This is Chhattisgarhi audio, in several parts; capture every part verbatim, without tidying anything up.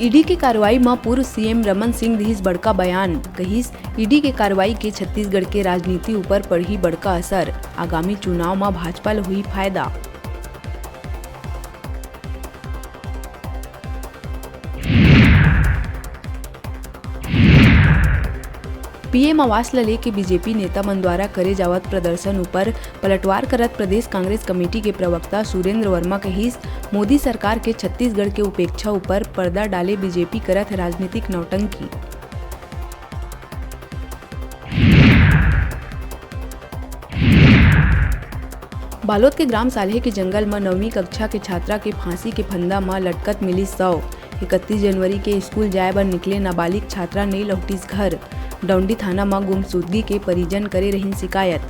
ईडी के कार्रवाई म पूर्व सीएम रमन सिंह दिहिस बड़का बयान, कहिस, ईडी के कार्रवाई के छत्तीसगढ़ के राजनीति ऊपर पड़ही बड़का असर, आगामी चुनाव म भाजपा ल होही फायदा। पीएम आवास ल लेके बीजेपी नेता मन द्वारा करे जावत प्रदर्शन ऊपर पलटवार करत प्रदेश कांग्रेस कमेटी के प्रवक्ता सुरेंद्र वर्मा कहिस, मोदी सरकार के छत्तीसगढ़ के उपेक्षा ऊपर पर्दा डाले बीजेपी करत हे राजनीतिक नौटंकी। बालोद के ग्राम साल्हे के जंगल म नौवीं कक्षा के छात्रा के फांसी के फंदा म लटकत मिलिस शव। इकतीस जनवरी के स्कूल जाए बर निकले नाबालिग छात्रा नइ लौटिस घर। डौंडी थाना म गुमशुदगी के परिजन करे रहिन शिकायत।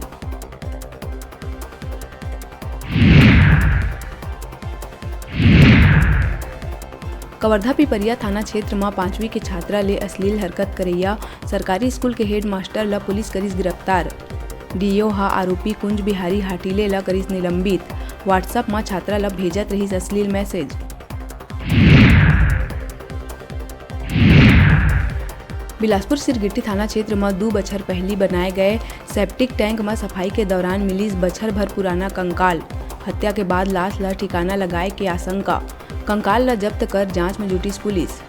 कवर्धा पिपरिया थाना क्षेत्र म पांचवी के छात्रा ले अश्लील हरकत करइया सरकारी स्कूल के हेडमास्टर ल पुलिस करिस गिरफ्तार। डीओ ह आरोपी कुंज बिहारी हाटिले ल करिस निलंबित। WhatsApp म छात्रा ल भेजत रहिस अश्लील मैसेज। बिलासपुर सिरगिट्टी थाना क्षेत्र म दू बछर पहिली बनाए गए सेप्टिक टैंक म सफाई के दौरान मिलिस बछर भर पुराना कंकाल। हत्या के बाद लाश ल ठिकाना लगाए के आशंका। कंकाल ल जब्त कर जांच म जुटिस पुलिस।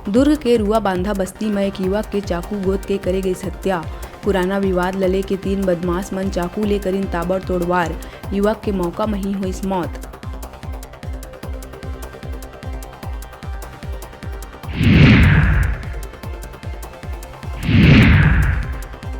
दुर्ग के रुआ बांधा बस्ती म एक युवक के चाकू गोद के करे गइस हत्या। पुराना विवाद ल लेके तीन बदमाश मन चाकू ले करिन ताबड़तोड़ वार। युवक के मौका म ही होइस मौत।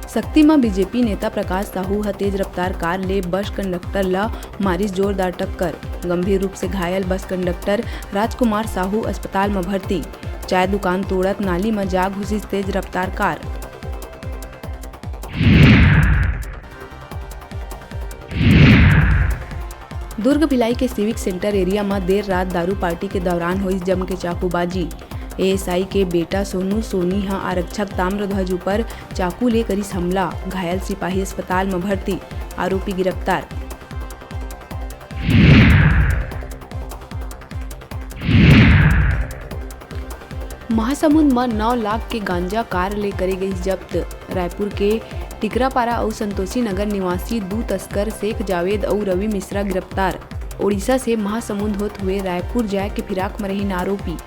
सक्ती म बीजेपी नेता प्रकाश साहू ह तेज रफ्तार कार ले बस कंडक्टर ल मारिस जोरदार टक्कर। गंभीर रूप से घायल बस कंडक्टर राजकुमार साहू अस्पताल म भर्ती। चाय दुकान तोड़त नाली म जा घुसिस तेज रफ्तार कार। दुर्ग भिलाई के सिविक सेंटर एरिया म देर रात दारू पार्टी के दौरान होइस जम के चाकूबाजी। एएसआई के बेटा सोनू सोनी ह आरक्षक ताम्रध्वज ऊपर चाकू ले करिस हमला, घायल सिपाही अस्पताल म भर्ती, आरोपी गिरफ्तार। महासमुंद म नौ लाख के गांजा कार ले करे गइस जब्त। रायपुर के टिकरापारा अउ संतोषी नगर निवासी दू तस्कर शेख जावेद अउ रवि मिश्रा गिरफ्तार। ओडिशा से महासमुंद होत हुए रायपुर जाए के फिराक म रहिन आरोपी।